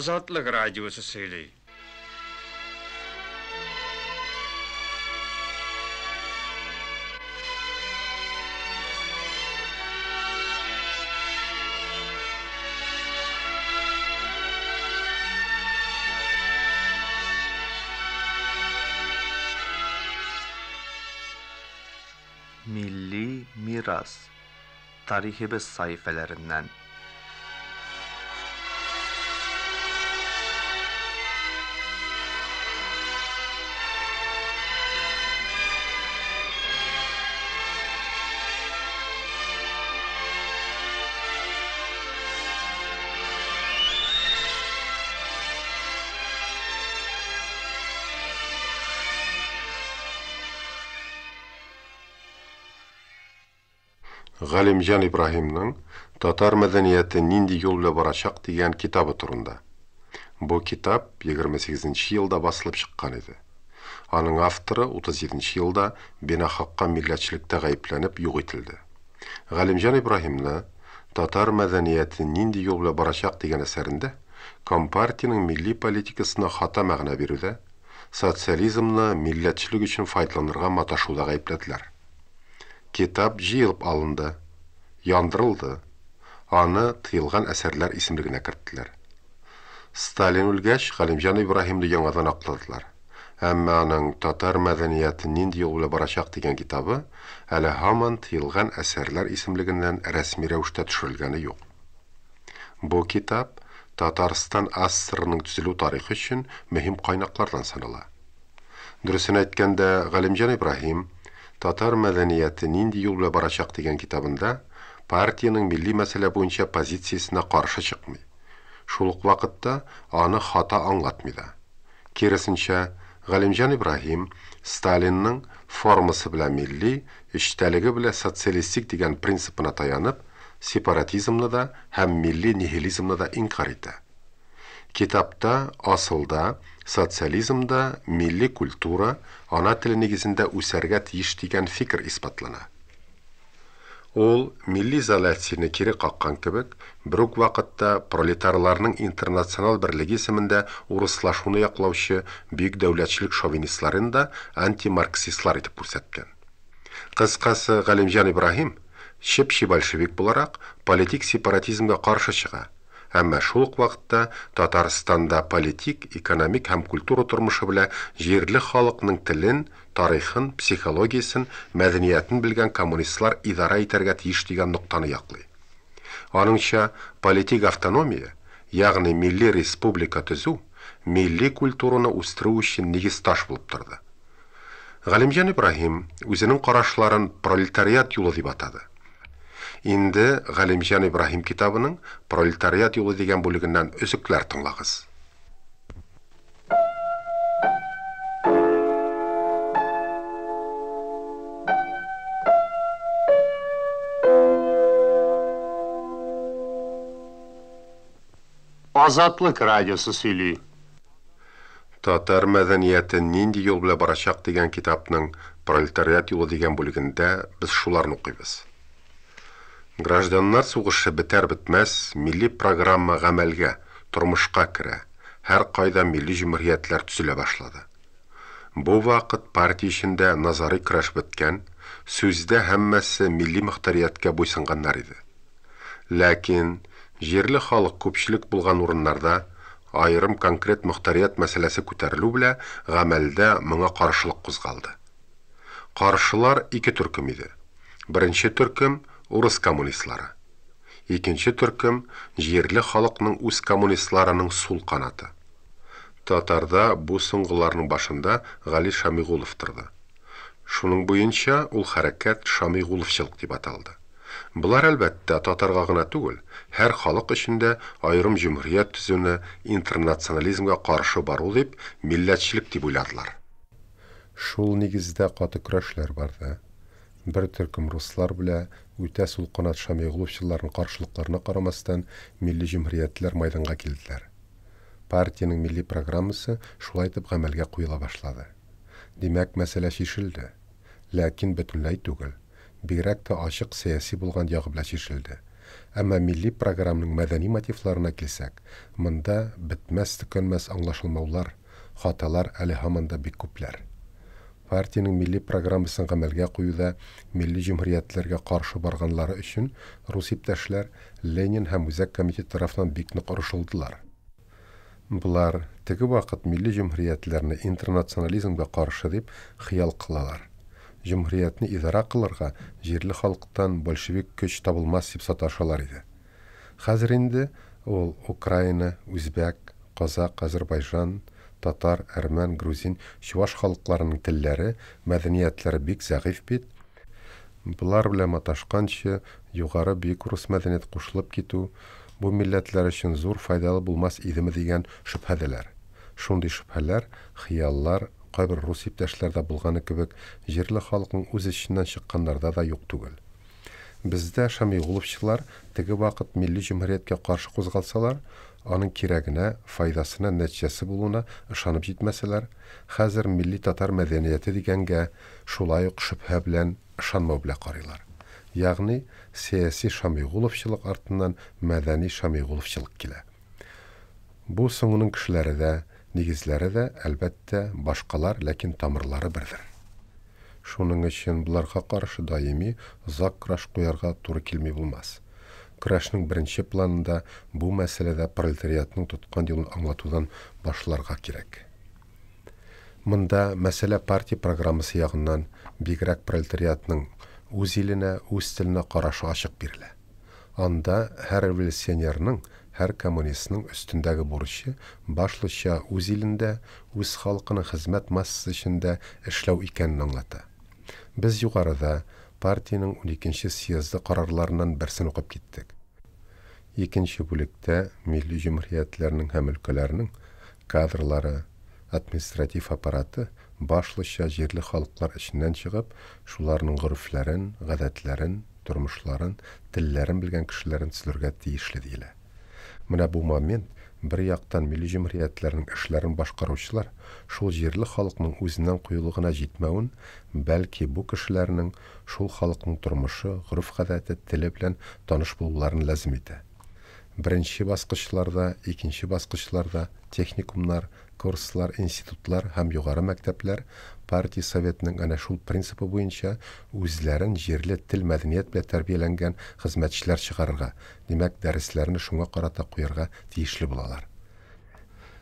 Азатлык Радиосы сөйли. Милли мирас. Тарихыбыз сәхифәләреннән. Галимҗан Ибраһимның Татар мәдәнияте нинди юл белән барачак дигән китабы турында. Бу китап 28 нче елда басылып чыккан иде. Аның авторы 37 нче елда бинахакка милләтчелектә гаепләнеп юк ителде. Галимҗан Ибраһимны Татар мәдәнияте нинди юл белән барачак дигән әсәрендә Компартиянең милли политикасына хата мәгънә бирүдә, социализмны милләтчелек өчен файдаланырга маташуда гаепләделәр. Китап җыелып алынды, яндырылды. Аны тыелган әсәрләр исемлегенә керттеләр. Сталин үлгәч, Галимҗан Ибраһимны яңадан акладылар. Әмма аның Татар мәдәнияте нинди юл белән барачак дигән китабы әле һаман тыелган әсәрләр исемлегеннән рәсми рәвештә төшерелгәне юк. Бу китап Татарстан АССРның төзелү тарихы өчен мөһим кайнаклардан санала. Дөресен әйткәндә, Галимҗан Ибраһим Татар мәдәнияте нинди юл белән барачак дигән китабында партиянең милли мәсьәлә буенча позициясенә каршы чыкмый. Шул ук вакытта аны хата аңлатмый да. Киресенчә, Галимҗан Ибраһим Сталинның формасы белән милли, эчтәлеге белән социалистик дигән принципына таянып, сепаратизмны да һәм милли нихилизмны да инкарь итә. Китапта, асылда, социализм да милли культура, ана теле нигезендә үсәргә тиеш дигән фикер исбатлана. Ул, милли изоляцияне кире каккан кебек, бер үк вакытта пролетарларның интернационал берлеге исемендә урыслашуны яклаучы бөек дәүләтчелек шовинистларын да антимарксистлар итеп күрсәткән. Кыскасы, Галимҗан Ибраһим, чеп-чи большевик буларак, политик сепаратизмга каршы чыга, әмма шул ук вакытта Татарстанда политик, экономик һәм культура тормышы белән җирле халыкның телен, тарихын, психологиясен, мәдәниятен белгән коммунистлар идарә итәргә тиеш дигән ноктаны яклый. Аныңча, политик автономия, ягъни милли республика төзү, милли культураны үстерү өчен нигез таш булып торды. Галимҗан Ибраһим үзенең карашларын пролетариат юлы дип атады. Инде Галимҗан Ибраһим китабының Пролетариат юлы дигән бүлегеннән өзекләр тыңлагыз. Азатлык радиосы сөйли. Татар мәдәнияте нинди юл белән барачак дигән китапның Пролетариат юлы дигән бүлегендә без шуларны укыйбыз. Гражданнар сугышы бетәр-бетмәс милли программа гамәлгә, тормышка керә, һәркайда милли җөмһүриятләр төзелә башлады. Бу вакыт партия эчендә назари көрәш беткән, сүздә һәммәсе милли мохтарияткә буйсынганнар иде. Ләкин җирле халык күпчелек булган урыннарда аерым конкрет мохтарият мәсьәләсе күтәрелү белә гамәлдә моңа каршылык кузгалды. Каршылар ике төркем иде. Беренче төркем, урыс коммунистлары. Икенче төркем, җирле халыкның үз коммунистларының сул канаты. Татарда бу соңгыларның башында Гали Шамигулов торды. Шуның буенча ул хәрәкәт шамигуловчылык дип аталды. Болар, әлбәттә, татарга гына түгел, һәр халык өчен дә аерым җөмһүрият төзүне интернационализмга каршы бару дип, милләтчелек дип уйладылар. Шул нигездә каты көрәшләр барды. Бер төркем руслар белә үтә сулканат шамигуловчыларның каршылыкларына карамастан, милли җөмһүриятләр майданга килделәр. Партиянең милли программасы шулай итеп гамәлгә куела башлады. Димәк, мәсьәлә чишелде. Ләкин бөтенләй түгел. Бигрәк тә ачык сәяси булган ягы белән чишелде. Әмма милли програмның мәдәни мотивларына килсәк, монда бетмәс-төкәнмәс аңлашылмаулар, хаталар әле һаман да бик күпләр. Партиянең милли программасын гамәлгә куюда милли җөмһүриятләргә каршы барганлары өчен рус иптәшләр Ленин һәм Үзәк Комитет тарафыннан бик нык орышылдылар. Болар теге вакыт милли җөмһүриятләрне интернационализмга каршы дип хыял кылалар. Җөмһүриятне идарә кылырга җирле халыктан большевик көч табылмас дип саташалар иде. Хәзер инде ул Украина, үзбәк, казакъ, азербайжан, татар, әрмән, грузин, чуваш халыкларының телләре, мәдәниятләре бик зәгыйфь бит. Болар белән маташканчы, югары бөек рус мәдәнияте кушылып китү бу милләтләр өчен зур файдалы булмас идеме дигән шөбһәдәләр. Шундый шөбһәләр, хыяллар кайбер рус иптәшләрдә булганы кебек җирле халыкның үз эченнән чыкканнарда да юк түгел. Бездә шамигуловчылар теге вакыт милли җөмһүрияткә каршы кузгалсалар, аның кирәгенә, файдасына, нәтиҗәсе булуына ышанып җитмәсәләр, хәзер милли татар мәдәнияте дигәнгә шулай ук шөбһә белән, ышанмау белән карыйлар. Ягъни сәяси шамигуловчылык артыннан мәдәни шамигуловчылык килә. Бу соңының кешеләре дә, нигезләре дә, әлбәттә, башкалар, ләкин тамырлары бердер. Шуның өчен боларга каршы даими озак көрәш куярга туры килми булмас. Көрәшнең беренче планында бу мәсьәләдә пролетариатның тоткан юлын аңлатудан башларга кирәк. Монда мәсьәлә партия программасы ягыннан бигрәк пролетариатның үз иленә, үз теленә карашы ачык бирелә. Анда һәр революционерның, һәр коммунистның өстендәге бурычы башлыча үз илендә, үз халкының хезмәт массасы эчендә эшләү икәнен аңлата. Без югарыда партиянең 12 съезды карарларыннан берсен укып киттек. Икенче бүлектә милли җөмһүриятләрнең һәм өлкәләрнең кадрлары, административ аппараты башлыча җирле халыклар эченнән чыгып, шуларның горефләрен, гадәтләрен, тормышларын, телләрен белгән кешеләрен төзелергә тиешле диелә. Менә бу момент бер яктан милли җөмһүриятләрнең эшләрен башкаручылар шул җирле халыкның үзеннән куелыгына җитмәвен, бәлки бу кешеләрнең шул халыкның тормышы, гореф-гадәте, теле белән таныш булуларын ләзим итә. Беренче баскычларда, икенче баскычларда техникумнар, курслар, институтлар һәм югары мәктәпләр партия советының әнә шул принципы буенча үзләрен җирле тел мәдәният белән тәрбияләнгән хезмәтчеләр чыгарырга, димәк, дәресләрне шуңа карата куярга тиешле булалар.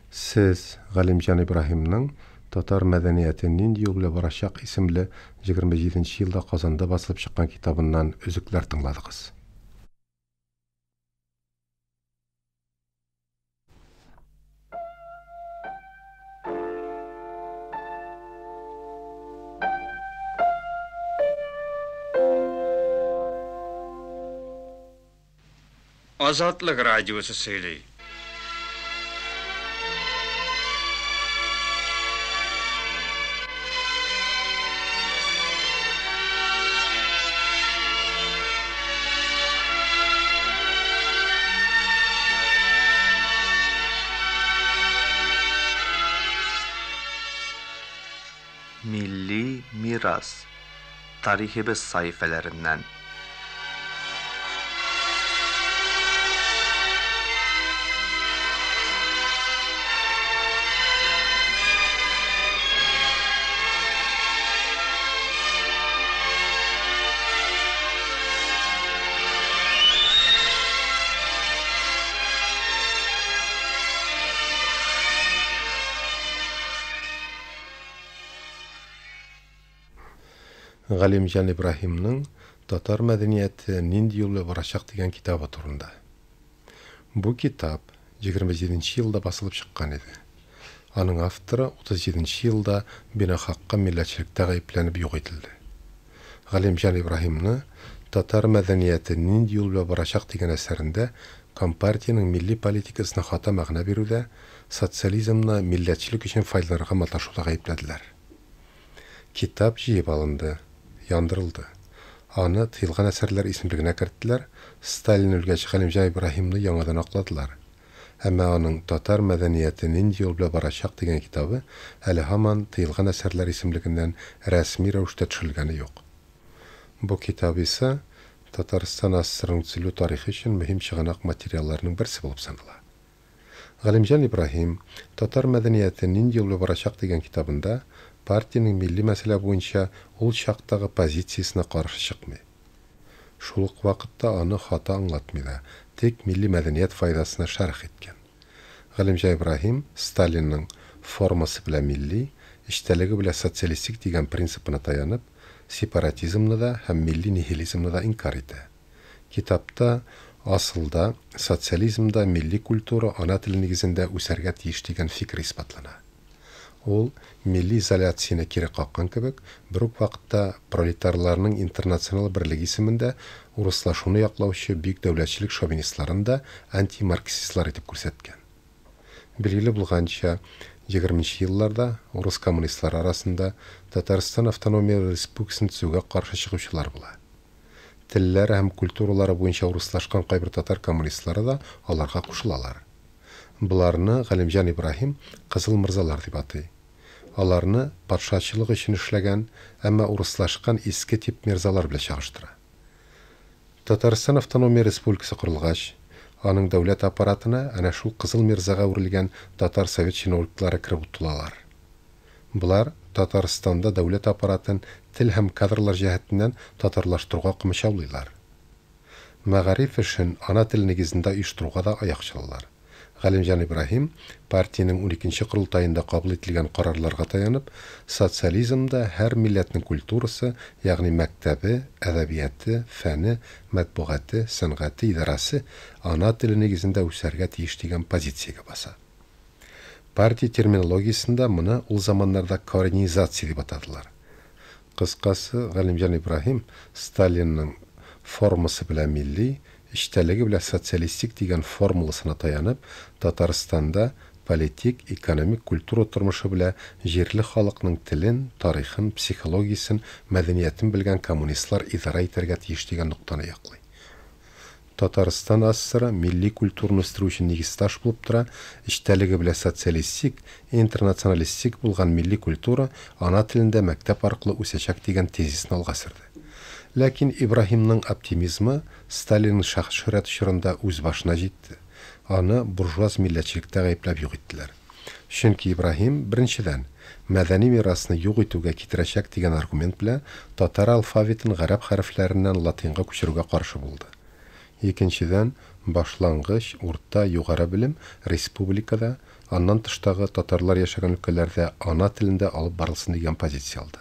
Сез Галимҗан Ибраһимның Татар мәдәнияте нинди юл белән барачак исемле 27 елда Казанда басылып чыккан китабыннан өзекләр тыңладыгыз. Азатлык радиосы сөйли. Milli miras tarihimiz sayfalarından. Галимҗан Ибраһимның Татар мәдәнияте нинди юл белән барачак дигән китабы турында. Бу китап 27 елда басылып чыккан иде. Аның авторы 37 елда бинахакка милләтчелектә гаепләнеп юк ителде. Галимҗан Ибраһимны Татар мәдәнияте нинди юл белән барачак дигән әсәрендә Компартиянең милли политикасына хата мәгънә бирүдә, социализмны милләтчелек өчен файдаланырга маташуда гаепләделәр. Китап җыеп алынды, яндырылды. Аны тыелган әсәрләр исемлегенә керттеләр, Сталин үлгәч Галимҗан Ибраһимны яңадан акладылар. Әмма аның Татар мәдәнияте нинди юл белән барачак дигән китабы әле һаман тыелган әсәрләр исемлегеннән рәсми рәвештә төшерелгәне юк. Бу китап исә Татарстан АССРның төзелү тарихы өчен мөһим чыганак материалларының берсе булып санала. Галимҗан Ибраһим Татар мәдәнияте нинди юл белән барачак дигән китабында партиянең милли мәсьәлә буенча ул чактагы позициясенә каршы чыкмый. Шул ук вакытта аны хата аңлатмый да, тик милли мәдәният файдасына шәрх иткән. Галимҗан Ибраһим Сталинның формасы белән милли, эчтәлеге белән социалистик дигән принципына таянып, сепаратизмны да һәм милли нихилизмны да инкарь итә. Китапта асылда социализмда милли культура ана теле нигезендә үсәргә тиеш дигән фикер исбатлана. Ул милли изоляцияне кире каккан кебек, бер үк вакытта пролетарларның интернационал берлеге исемендә урыслашуны яклаучы бөек дәүләтчелек шовинистларын да антимарксистлар итеп күрсәткән. Билгеле булганча, 20 елларда урыс коммунистлары арасында Татарстан автономия республикасын төзүгә каршы чыгучылар була. Телләре һәм культуралары буенча урыслашкан кайбер татар коммунистлары да аларга кушылалар. Боларны Галимҗан Ибраһим кызыл мырзалар дип атый. Аларны патшачылык өчен эшләгән, әмма урыслашкан иске тип мирзалар белән чагыштыра. Татарстан автономия республикасы корылгач, аның дәүләт аппаратына әнә шул кызыл мирзага әверелгән татар совет чиновниклары кереп тулалар. Болар Татарстанда дәүләт аппаратын тел һәм кадрлар җәһәтеннән татарлаштыруга комачаулыйлар. Мәгариф эшен ана теле нигезендә оештыруга да аяк чалалар. Галимҗан Ибраһим партиянең 12нче корылтаенда кабул ителгән карарларга таянып, социализмда һәр милләтнең культурасы, ягъни мәктәбе, әдәбияты, фәне, матбугаты, сәнгате, идарәсе ана теле нигезендә үсәргә тиеш дигән позициягә баса. Партия терминологиясендә моны ул заманнарда коренизация дип атадылар. Кыскасы, Галимҗан Ибраһим Сталинның формасы белән милли, эчтәлеге белән социалистик дигән формуласына таянып, Татарстанда политик, экономик, культура тормышы белән җирле халыкның телен, тарихын, психологиясен, мәдәниятен белгән коммунистлар идарә итәргә тиеш дигән ноктаны яклый. Татарстан АССР милли культураны үстерү өчен нигез таш булып тора, эчтәлеге белән социалистик, интернационалистик булган милли культура ана телендә мәктәп аркылы үсәчәк дигән тезисны алга сөрде. Ләкин Ибраһимның оптимизмы Сталинның шәхес шөһрәте чорында үз башына җитте. Аны буржуаз милләтчелектә гаепләп юк иттеләр. Чөнки Ибраһим, беренчедән, мәдәни мирасны юк итүгә китерәчәк дигән аргумент белән татар алфавитын гарәп хәрефләреннән латинга күчерүгә каршы булды. Икенчедән, башлангыч, урта, югары белем республикада, аннан тыштагы татарлар яшәгән өлкәләрдә ана телендә алып барылсын дигән позиция алды.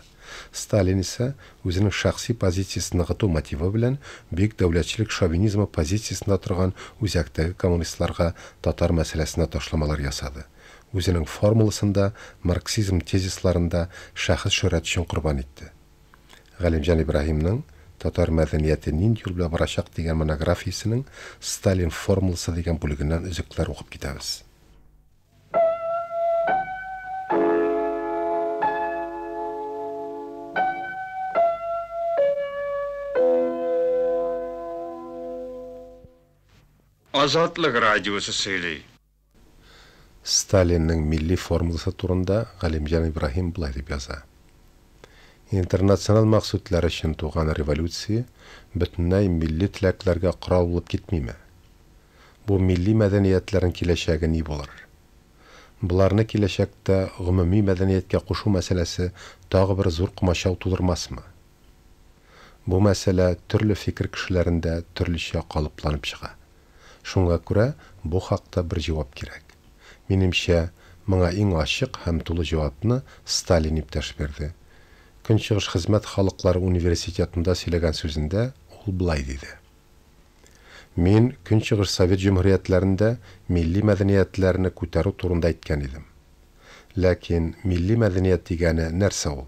Сталин исә үзенең шәхси позициясен ныгыту мотивы белән бөек дәүләтчелек шовинизмы позициясендә торган үзәктәге коммунистларга татар мәсьәләсенә ташламалар ясады. Үзенең формуласында марксизм тезисларында шәхес шөһрәте өчен корбан итте. Галимҗан Ибраһимның Татар мәдәнияте нинди юл белән барачак дигән монографиясенең Сталин формуласы дигән бүлегеннән өзекләр укып китәбез. Азатлык радиосы сөйли. Сталинның милли формуласы турында Галимҗан Ибраһим болай дип яза. Интернационал максутлар өчен туган революция бөтенләй милли теләкләргә корал булып китмиме? Бу милли мәдәниятләрнең киләчәге ни булыр? Боларны киләчәктә гомуми мәдәнияткә кушу мәсьәләсе тагы бер зур комачау тудырмасмы? Бу мәсьәлә төрле фикер кешеләрендә төрлечә калыпланып чыга. Шуңа күрә бу хакта бер җавап кирәк. Минемчә, моңа иң ачык һәм тулы җавапны Сталин иптәш бирде. Көнчыгыш хезмәт халыклары университетында сөйләгән сүзендә ул болай диде. Мин Көнчыгыш Совет җөмһүриятләрендә милли мәдәниятләрне күтәрү турында әйткән идем. Ләкин милли мәдәният дигәне нәрсә ул?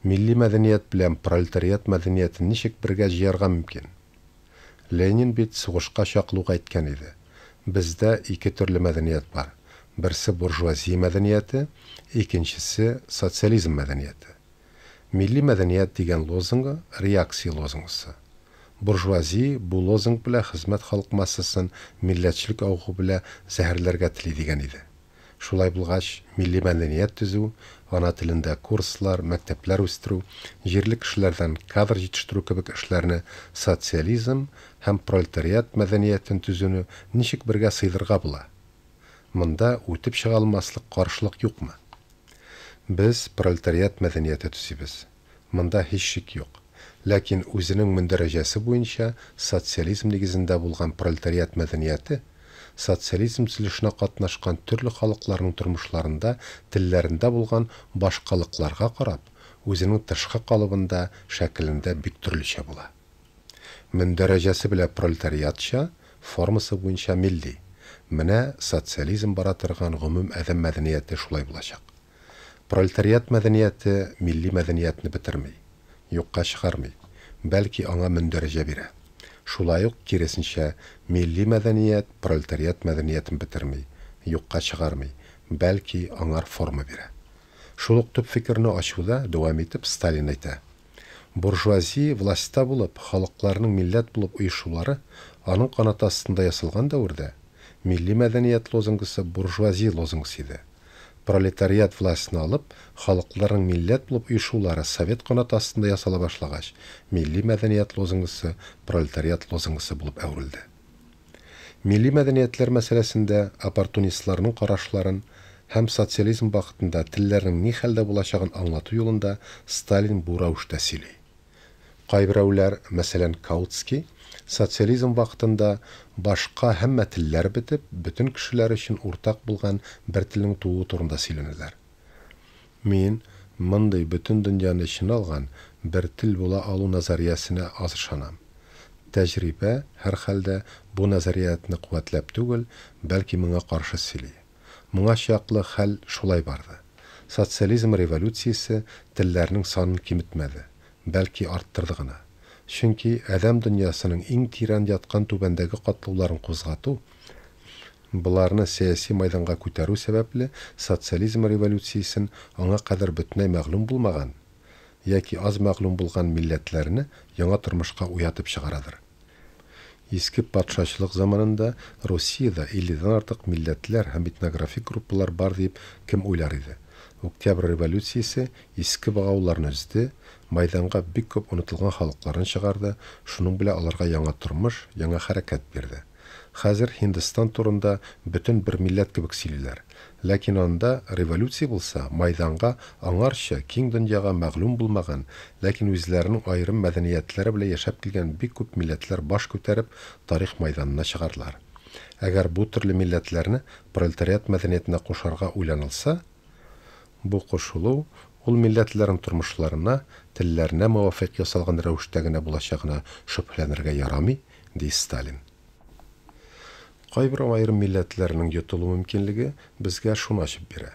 Милли мәдәният белән пролетариат мәдәниятен ничек бергә җыярга мөмкин? Ленин бит сугышка чаклы ук әйткән иде. Бездә ике төрле мәдәният бар. Берсе буржуазия мәдәнияте, икенчесе социализм мәдәнияте. Милли мәдәният дигән лозунгы реакция лозунгысы. Буржуазия бу лозунг белән хезмәт халык массасын милләтчелек авыгы белән зәһәрләргә тели дигән иде. Шулай булгач, милли мәдәният төзү, ана телендә курслар, мәктәпләр үстерү, җирле кешеләрдән кадр җитештерү кебек эшләрне социализм һәм пролетариат мәдәниятен төзүне ничек бергә сыйдырырга була? Монда үтеп чыга алмаслык каршылык юкмы? Без пролетариат мәдәнияте төзибез. Монда һич шик юк. Ләкин үзенең мөндәрәҗәсе буенча социализм нигезендә булган пролетариат мәдәнияте социализм төзелешенә катнашкан төрле халыкларның тормышларында, телләрендә булган башкалыкларга карап, үзенең тышкы калыбында, шәкелендә бик төрлечә була. Мөндәрәҗәсе белә пролетариатча, формасы буенча милли. Менә социализм бара торган гомум адәм мәдәнияте шулай булачак. Пролетариат мәдәнияте милли мәдәниятне бетерми, юкка чыгармый, бәлки аңа мөндәрәҗә бирә. Шулай ук, киресенчә, милли мәдәният пролетариат мәдәниятен бетерми, юкка чыгармый, бәлки аңар форма бирә. Шул ук төп фикерне ачуда дәвам итеп Сталин әйтә: Буржуазия властьта булып, халыкларның милләт булып оешулары аның канаты астында ясалган дәвердә милли мәдәният лозунгысы буржуазия лозунгысы иде. Пролетариат властьны алып, халыкларның милләт булып оешулары совет канаты астында ясала башлагач, милли мәдәният лозунгысы пролетариат лозунгысы булып әверелде. Милли мәдәниятләр мәсьәләсендә оппортунистларның карашларын һәм социализм вакытында телләрнең ни хәлдә булачагын аңлату юлында Сталин бу рәвештә сөйли. Кайберәүләр, мәсәлән, Каутский, социализм вакытында башка һәммә телләр бетеп, бөтен кешеләр өчен уртак булган бер телнең тууы турында сөйләнәләр. Мин мондый бөтен дөньяны эченә алган бер тел була алу назариясенә аз ышанам. Тәҗрибә, һәрхәлдә, бу назариятны куәтләп түгел, бәлки моңа каршы сөйли. Моңа чаклы хәл шулай барды. Социализм революциясе телләрнең санын киметмәде, бәлки арттырды гына. Чөнки адәм дөньясының иң тирән яткан түбәндәге катлауларын кузгату, боларны сәяси майданга күтәрү сәбәпле социализм революциясен аңа кадәр бөтенләй мәгълүм булмаган яки аз мәгълүм булган милләтләрне яңа тормышка уятып чыгарадыр. Иске патшачылык заманында Русиядә 50дән артык милләтләр һәм этнографик группалар бар дип кем уйлар иде? Октябрь революциясе иске богауларны өзде, майданга бик күп онытылган халыкларны чыгарды, шуның белән аларга яңа тормыш, яңа хәрәкәт бирде. Хәзер Һиндстан турында бөтен бер милләт кебек сөйлиләр. Ләкин анда революция булса, майданга аңарча киң дөньяга мәгълүм булмаган, ләкин үзләренең аерым мәдәниятләре белән яшәп килгән бик күп милләтләр баш күтәреп, тарих майданына чыгарлар. Әгәр бу төрле милләтләрне пролетариат мәдәниятенә кушарга уйланылса, бу кушылу ул милләтләрнең тормышларына, телләренә муафыйк ясалган рәвештә генә булачагына шөбһәләнергә ярамый, ди Сталин. Кайбер аерым милләтләрнең йотылу мөмкинлеге безгә шуны ачып бирә.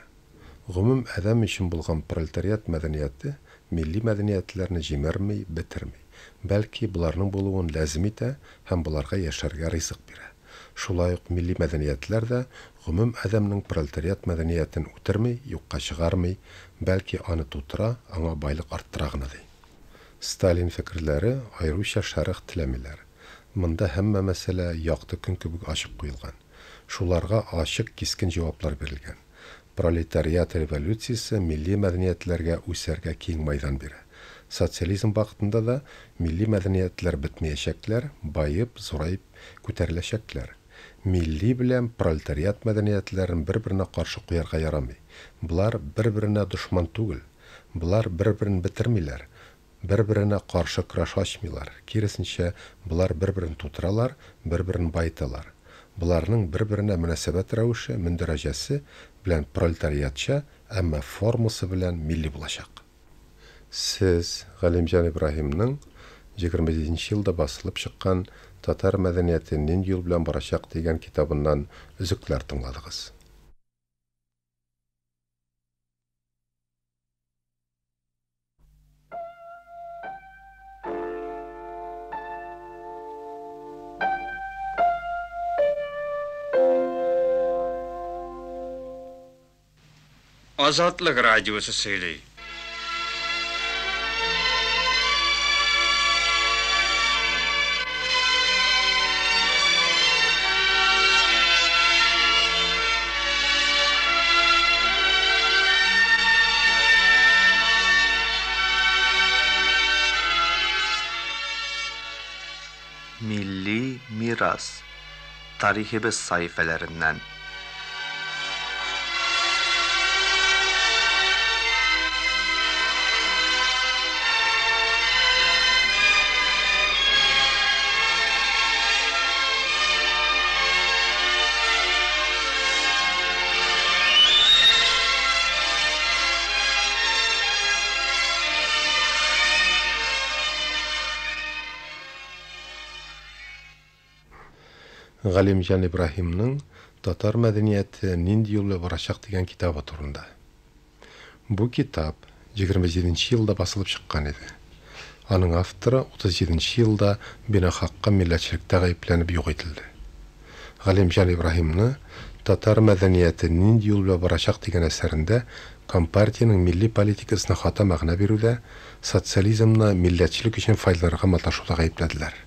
Гомум адәм өчен булган пролетариат мәдәнияте милли мәдәниятләрне җимерми, бетерми, бәлки боларның булуын ләзим итә һәм боларга яшәргә ризык бирә. Шулай ук милли мәдәниятләр дә гомум адәмнең пролетариат мәдәниятен үтерми, юкка чыгармый, бәлки аны тутыра, аңа байлык арттыра гына ди. Сталин фикерләре аеруча шәрык теләмиләр. Монда һәммә мәсьәлә якты көн кебек ачык куелган. Шуларга ачык кискен җаваплар бирелгән. Пролетариат революциясе милли мәдәниятләргә үсәргә киң майдан бирә. Социализм вакытында да милли мәдәниятләр бетмәячәкләр, баеп, зураеп күтәреләчәкләр. Милли белән пролетариат мәдәниятләрен бер-беренә каршы куярга ярамый. Болар бер-беренә дошман түгел. Болар бер-берен бетермиләр, бер-беренә каршы көрәш ачмыйлар. Киресенчә, болар бер-берен тутыралар, бер-берен баеталар. Боларның бер-беренә мөнәсәбәт рәвеше, мөндәрәҗәсе белән пролетариатча, әмма формасы белән милли булачак. Сез Галимҗан Ибраһимның 27 елда басылып чыккан Татар мәдәнияте нинди юл белән барачак дигән китабыннан өзекләр тыңладыгыз. Азатлык радиосы сөйли. Милли мирас. Тарихыбыз сәхифәләреннән. Галимҗан Ибраһимның Татар мәдәнияте нинди юл белән барачак дигән китабы турында. Бу китап 27 нче елда басылып чыккан иде. Аның авторы 37 нче елда бинахакка милләтчелектә гаепләнеп юк ителде. Галимҗан Ибраһимны Татар мәдәнияте нинди юл белән барачак дигән әсәрендә компартиянең милли политикасына хата мәгънә бирүдә, социализмны милләтчелек өчен файдаланырга маташуда гаепләделәр.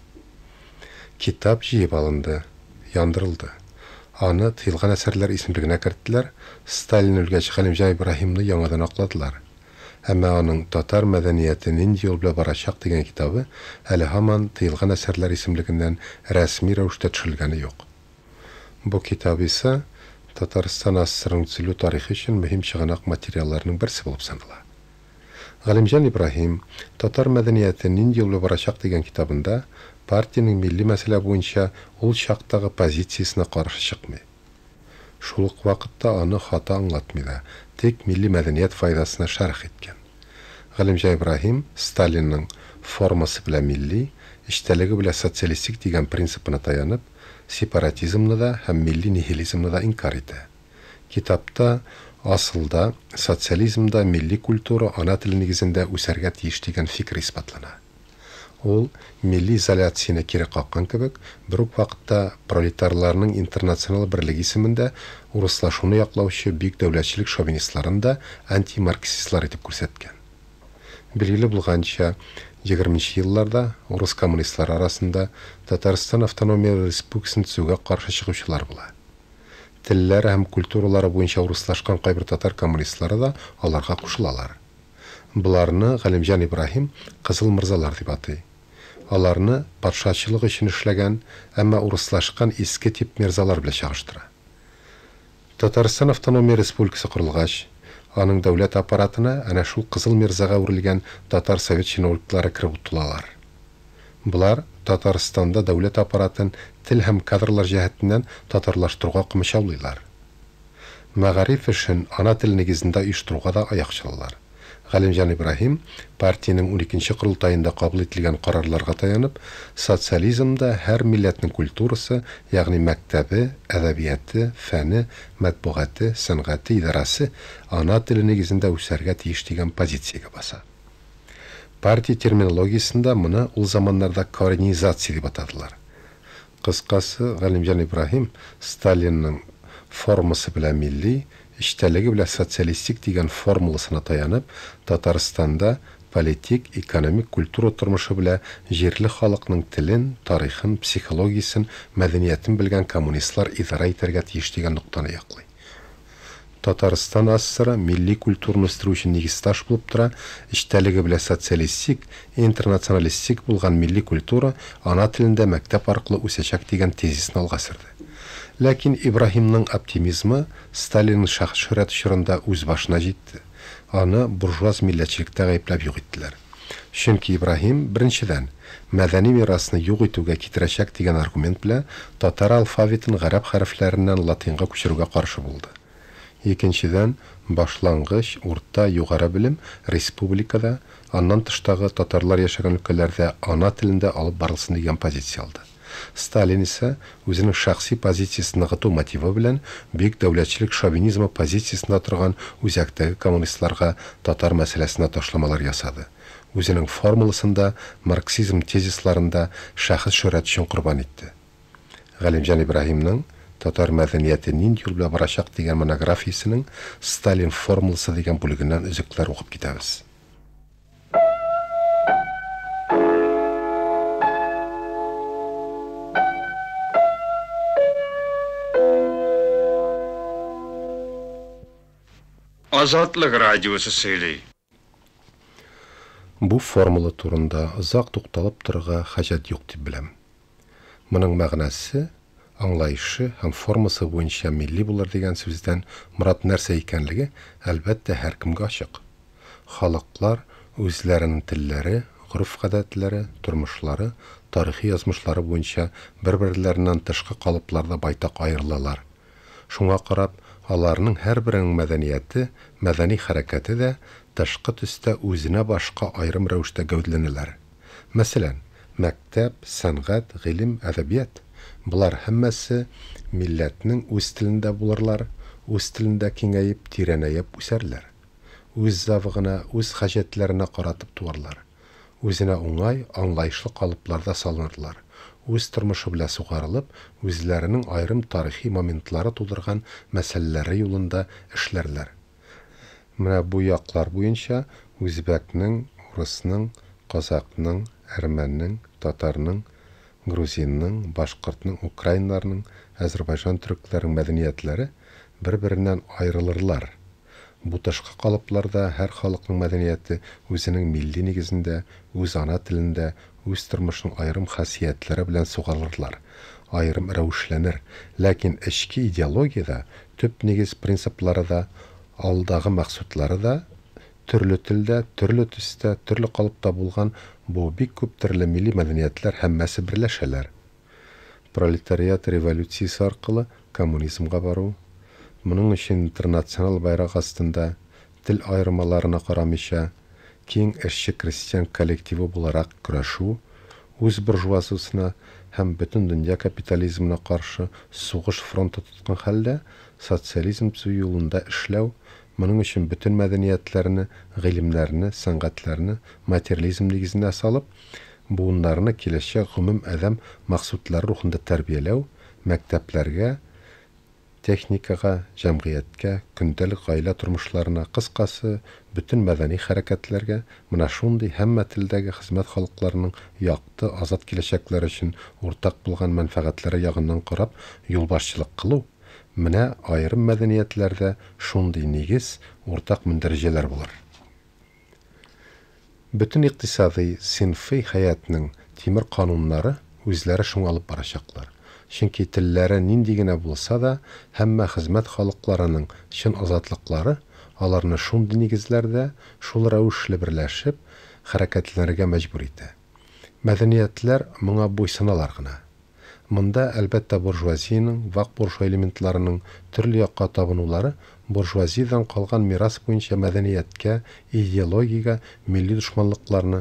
Китап җыеп алынды, яндырылды. Аны тыелган әсәрләр исемлегенә керттеләр, Сталин үлгәч Галимҗан Ибраһимны яңадан акладылар. Әмма аның Татар мәдәнияте нинди юл белән барачак дигән китабы әле һаман тыелган әсәрләр исемлегеннән рәсми рәвештә төшерелгәне юк. Бу китап исә Татарстан АССРның төзелү тарихы өчен мөһим чыганак материалларының берсе булып санала. Галимҗан Ибраһим Татар мәдәнияте нинди юл белән барачак дигән китабында партиянең милли мәсьәлә буенча ул чактагы позициясенә каршы чыкмый. Шул ук вакытта аны хата аңлатмый да, тик милли мәдәният файдасына шәрх иткән. Галимҗан Ибраһим Сталинның формасы белән милли, эчтәлеге белән социалистик дигән принципына таянып, сепаратизмны да һәм милли нихилизмны да инкарь итә. Китапта асылда социализмда милли культура ана теле нигезендә үсәргә тиеш дигән фикер исбатлана. Ул милли изоляцияне кире каккан кебек, бер үк вакытта пролетарларның интернационал берлеге исемендә урыслашуны яклаучы бөек дәүләтчелек шовинистларын да антимарксистлар итеп күрсәткән. Билгеле булганча, 20 нче елларда урыс коммунистлары арасында Татарстан автономияле республикасын төзүгә каршы чыгучылар була. Телләре һәм культуралары буенча урыслашкан кайбер татар коммунистлары да аларга кушылалар. Боларны Галимҗан Ибраһим кызыл морзалар дип атый. Аларны патшачылык өчен эшләгән, әмма урыслашкан иске тип мирзалар белән чагыштыра. Татарстан автономия республикасы корылгач, аның дәүләт аппаратына әнә шул кызыл мирзага әверелгән татар совет чиновниклары кереп тулалар. Болар Татарстанда дәүләт аппаратын тел һәм кадрлар җәһәтеннән татарлаштыруга комачаулыйлар. Мәгариф эшен ана теле нигезендә оештыруга да аяк чалалар. Галимҗан Ибраһим партиянең уникенче корылтаенда кабул ителгән карарларга таянып, социализмда һәр милләтнең культурасы, ягъни мәктәбе, әдәбияты, фәне, матбугаты, сәнгате, идарәсе ана теле нигезендә үсәргә тиеш дигән позициягә баса. Партия терминологиясендә моны ул заманнарда коренизация дип атадылар. Кыскасы, Галимҗан Ибраһим Сталинның формасы белән милли, эчтәлеге белән социалистик дигән формуласына таянып, Татарстанда политик, экономик, культура тормышы белән җирле халыкның телен, тарихын, психологиясен, мәдәниятен белгән коммунистлар идарә итәргә тиеш дигән ноктаны яклый. Татарстан АССРы милли культураны үстерү өчен нигезташ булып тора, эчтәлеге белән социалистик, интернационалистик булган милли культура ана телендә мәктәп аркылы үсәчәк дигән тезисны алга сөрде. Ләкин Ибраһимның оптимизмы Сталинның шәхес шөһрәте чорында үз башына җитте. Аны буржуаз милләтчелектә гаепләп юк иттеләр. Чөнки Ибраһим, беренчедән, мәдәни мирасны юк итүгә китерәчәк дигән аргумент белән татар алфавитын гарәп хәрефләреннән латинга күчерүгә каршы булды. Икенчедән, башлангыч, урта, югары белем республикада, аннан тыштагы татарлар яшәгән өлкәләрдә ана телендә алып барылсын дигән позиция алды. Сталин исә үзенең шәхси позициясен ныгыту мотивы белән бөек дәүләтчелек шовинизмы позициясендә торган үзәктәге коммунистларга татар мәсьәләсенә ташламалар ясады. Үзенең формуласын да, марксизм тезисларын да шәхес шөһрәте өчен корбан итте. Галимҗан Ибраһимның Татар мәдәнияте нинди юл белән барачак дигән монографиясенең Сталин формуласы дигән бүлегеннән өзекләр укып китәбез. Азатлык радиосы сөйли. Бу формула турында озак тукталып торырга хаҗәт юк дип беләм. Моның мәгънәсе, аңлаешы һәм формасы буенча милли булыр дигән сүздән морад нәрсә икәнлеге, әлбәттә, һәркемгә ачык. Халыклар үзләренең телләре, гореф-гадәтләре, тормышлары, тарихи язмышлары буенча бер-берләреннән тышкы калыпларда байтак аерылалар. Шуңа карап, аларның һәрберенең мәдәнияте, мәдәни хәрәкәте дә тышкы төстә үзенә башка аерым рәвештә гәүдәләнәләр. Мәсәлән, мәктәп, сәнгать, гыйлем, әдәбият, болар һәммәсе милләтнең үз телендә булырлар, үз телендә киңәеп, тирәнәеп үсәрләр. Үз зәвыгына, үз хаҗәтләренә каратып туарлар. Үзенә уңай, аңлаешлы калыпларда салынырлар. Үз тормышы белән сугарылып, үзләренең аерым тарихи моментлары тудырган мәсьәләләре юлында эшләрләр. Менә бу яклар буенча үзбәкнең, урысның, казакъның, әрмәннең, татарның, грузинның, башкортның, украиннарның, әзербайҗан төрекләренең мәдәниятләре бер-береннән аерылырлар. Бу тышкы калыпларда һәр халыкның мәдәнияте үзенең милли нигезендә, үз ана телендә, үз тормышының аерым хасиятләре белән сугарылырлар, аерым рәвешләнер. Ләкин эчке идеологиядә, төп нигез принциплары да, алдагы максатлары да төрле телдә, төрле төстә, төрле калыпта булган бу бик күп төрле милли мәдәниятләр һәммәсе берләшәләр. Пролетариат революциясе аркылы коммунизмга бару, моның өчен интернационал байрак астында тел аермаларына карамыйча киң эшче-крестьян коллективы буларак көрәшү, үз буржуазиясенә һәм бөтен дөнья капитализмына каршы сугыш фронты тоткан хәлдә социализм төзү юлында эшләү, моның өчен бөтен мәдәниятләрне, гыйлемнәрне, сәнгатьләрне материализм нигезенә салып, буыннарны киләчәк гомум адәм максатлары рухында тәрбияләү, мәктәпләргә, техникага, җәмгыятькә, көндәлек гаилә тормышларына, кыскасы, бөтен мәдәни хәрәкәтләргә менә шундый һәммә телдәге хезмәт халыкларының якты, азат киләчәкләре өчен уртак булган мәнфәгатьләре ягыннан карап юлбашчылык кылу, менә аерым мәдәниятләрдә шундый нигез, уртак мөндәрҗәләр булыр. Бөтен икътисадый, сыйнфый хәятның тимер кануннары үзләре шуңа алып барачаклар. Чөнки телләре нинди генә булса да, һәммә хезмәт халыкларының чын азатлыклары аларны шундый нигезләрдә, шул рәвешле берләшеп, хәрәкәтләнергә мәҗбүр итә. Мәдәниятләр моңа буйсыналар гына. Монда, әлбәттә, буржуазиянең, вак буржуа элементларының төрле якка табынулары буржуазиядән калган мирас буенча мәдәнияткә, идеологиягә милли дошманлыкларны,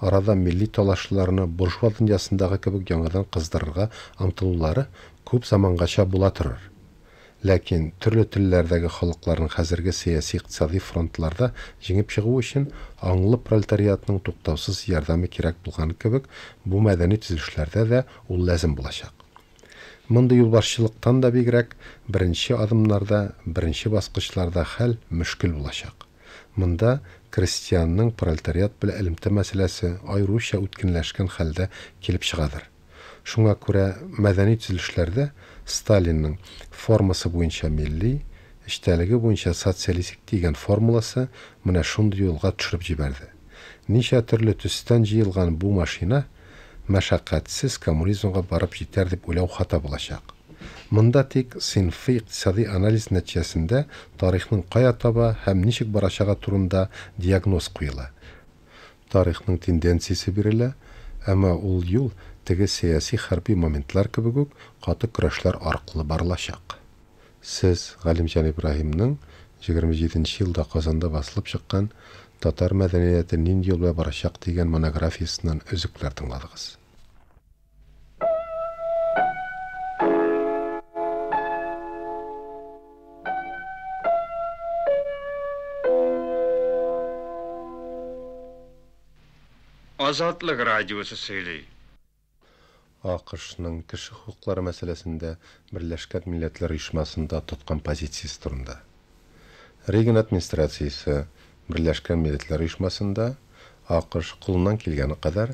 арада милли талашларны буржуа дөньясындагы кебек яңадан кыздырырга омтылулары күп замангача була торыр. Ләкин төрле телләрдәге халыкларның хәзерге сәяси-икътисади фронтларда җиңеп чыгуы өчен аңлы пролетариатның туктаусыз ярдәме кирәк булган кебек, бу мәдәни төзелешләрдә дә ул ләзем булачак. Мондый юлбашчылыктан да бигрәк, беренче адымнарда, беренче баскычларда хәл мөшкел булачак. Монда крестьянның пролетариат белән элемтә мәсьәләсе аеруча үткенләшкән хәлдә килеп чыгадыр. Шуңа күрә мәдәни төзелешләрдә Сталинның формасы буенча милли, эчтәлеге буенча социалистик дигән формуласы менә шундый юлга төшереп җибәрде. Ничә төрле төстән җыелган бу машина мәшәкатьсез коммунизмга барып җитәр дип уйлау хата булачак. Монда тик сыйнфый икътисади анализ нәтиҗәсендә тарихның кая таба һәм ничек барачагы турында диагноз куела. Тарихның тенденциясе бирелә, әмма ул юл теге сәяси хәрби моментлар кебек үк каты көрәшләр аркылы барылачак. Сез Галимҗан Ибраһимның 27 елда Казанда басылып чыккан Татар мәдәнияте нинди юл белән барачак дигән монографиясеннән өзекләр тыңладыгыз. Азатлык радиосы сөйли. АКШның кеше хокуклары мәсьәләсендә Берләшкән Милләтләр Оешмасында тоткан позициясе турында. Рейган администрациясе Берләшкән Милләтләр Оешмасында АКШ кулыннан килгәне кадәр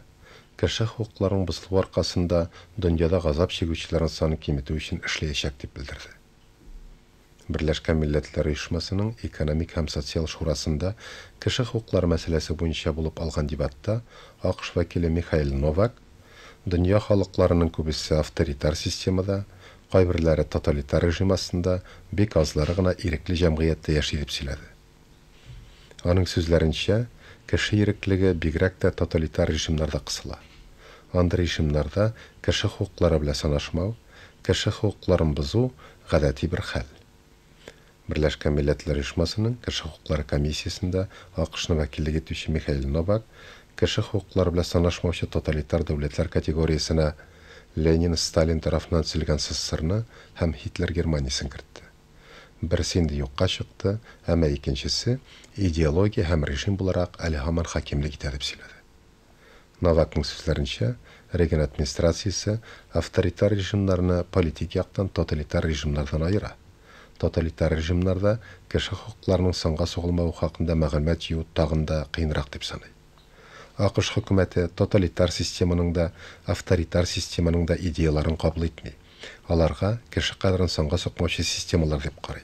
кеше хокукларының бозылуы аркасында дөньяда газап чигүчеләрнең санын киметү өчен эшләячәк дип белдерде. Берләшкән Милләтләр Оешмасының Экономик һәм социаль шурасында кеше хокуклары мәсьәләсе буенча булып алган дебатта АКШ вәкиле Михаил Новак Дөнья халыкларының күбесе авторитар системада, кайберләре тоталитар режим астында, бик азлары гына ирекле җәмгыятьтә яши дип сөйләде. Аның сүзләренчә, кеше иреклеге бигрәк тә тоталитар режимнарда кысыла. Андый режимнарда кеше хокуклары белән санашмау, кеше хокукларын бозу гадәти бер хәл. Берләшкән Милләтләр Оешмасының кеше хокуклары комиссиясендә АКШны вәкиллек итүче Михаил Новак кеше хокуклары белән санашмаучы тоталитар дәүләтләр категориясенә Ленин, Сталин тарафыннан төзелгән СССРны һәм Һитлер Германиясен кертте. Берсе инде юкка чыкты, әмма икенчесе идеология һәм режим буларак әле һаман хакимлек итә дип сөйләде. Новакның сүзләренчә, Рейган администрациясе авторитар режимнарны политик яктан тоталитар режимнардан аера. Тоталитар режимнарда кеше хокукларының санга сугылмавы хакында мәгълүмат җыю тагын да кыенрак дип саный. АКШ хөкүмәте тоталитар системаның да, авторитар системаның да идеяларын кабул итми. Аларга кеше кадерен санга сукмаучы системалар дип карый.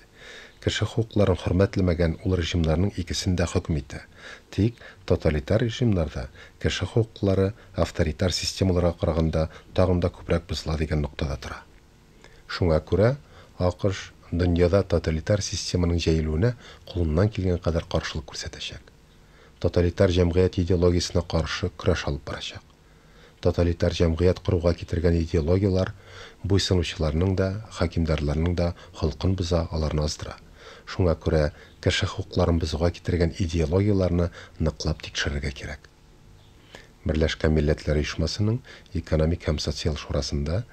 Кеше хокукларын хөрмәтләмәгән ул режимнарның икесен дә хөкем итә. Тик тоталитар режимнарда кеше хокуклары авторитар системаларга караганда тагын да күбрәк бозыла дигән ноктада тора. Шуңа күрә АКШ дөньяда тоталитар системаның җәелүенә кулыннан килгән кадәр каршылык күрсәтәчәк. Тоталитар җәмгыять идеологиясенә каршы көрәш алып барачак. Тоталитар җәмгыять коруга китергән идеологияләр буйсынучыларның да, хакимдарларның да холкын боза, аларны аздыра. Шуңа күрә кеше хокукларын бозуга китергән идеологияләрне ныклап тикшерергә кирәк. Берләшкән Милләтләр Оешмасының Экономик һәм социаль шурасында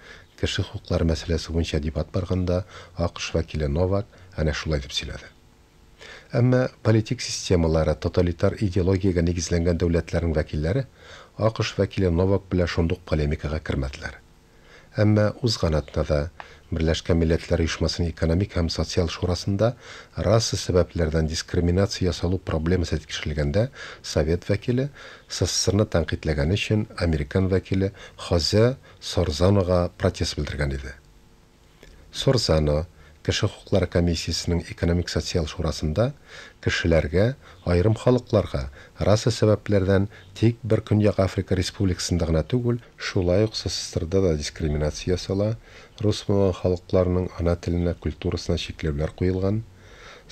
кеше хокуклары мәсьәләсе буенча дебат барганда АКШ вәкиле Новак әнә шулай дип сөйләде. Әмма политик системалары тоталитар идеологиягә нигезләнгән дәүләтләрнең вәкилләре АКШ вәкиле Новак белән шундук полемикага кермәделәр. Әмма узган атнада Берләшкән Милләтләр Оешмасының Экономик һәм социаль шурасында раса сәбәпләрдән дискриминация ясалу проблемасы тикшерелгәндә совет вәкиле СССРны тәнкыйтьләгән өчен американ вәкиле Хозе Сорзанога протест белдергән иде. Сорзано Кеше хокуклары комиссиясенең экономик социаль шурасында кешеләргә, аерым халыкларга раса сәбәпләрдән тик бер Көньяк Африка Республикасында гына түгел, шулай ук СССРда да дискриминация ясала, рус булмаган халыкларның ана теленә, культурасына чикләүләр куелган.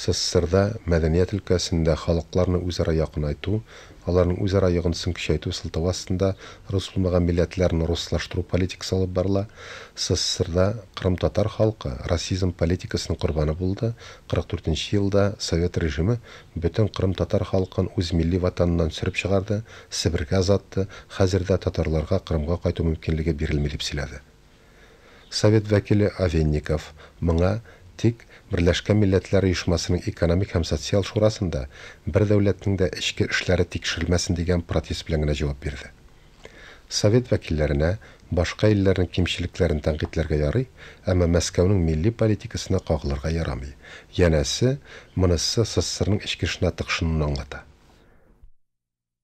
СССРда мәдәният өлкәсендә халыкларны үзара якынайту, аларның үзара йогынтысын көчәйтү сылтавы астында рус булмаган милләтләрне руслаштыру политикасы алып барыла. СССРда кырым-татар халкы расизм политикасының корбаны булды. 44 елда совет режимы бөтен кырым-татар халкын үз милли ватаныннан сөреп чыгарды, Себергә озатты, хәзер дә татарларга Кырымга кайту мөмкинлеге бирелми дип сөйләде. Совет вәкиле Овенников моңа тик Берләшкән Милләтләр Оешмасының Экономик һәм социаль шурасында бер дәүләтнең дә эчке эшләре тикшерелмәсен дигән протест белән генә җавап бирде. Совет вәкилләренә башка илләрнең кимчелекләрен тәнкыйтьләргә ярый, әмма Мәскәүнең милли политикасына кагылырга ярамый. Янәсе, монысы СССРның эчке эшенә тыкшынуны аңлата.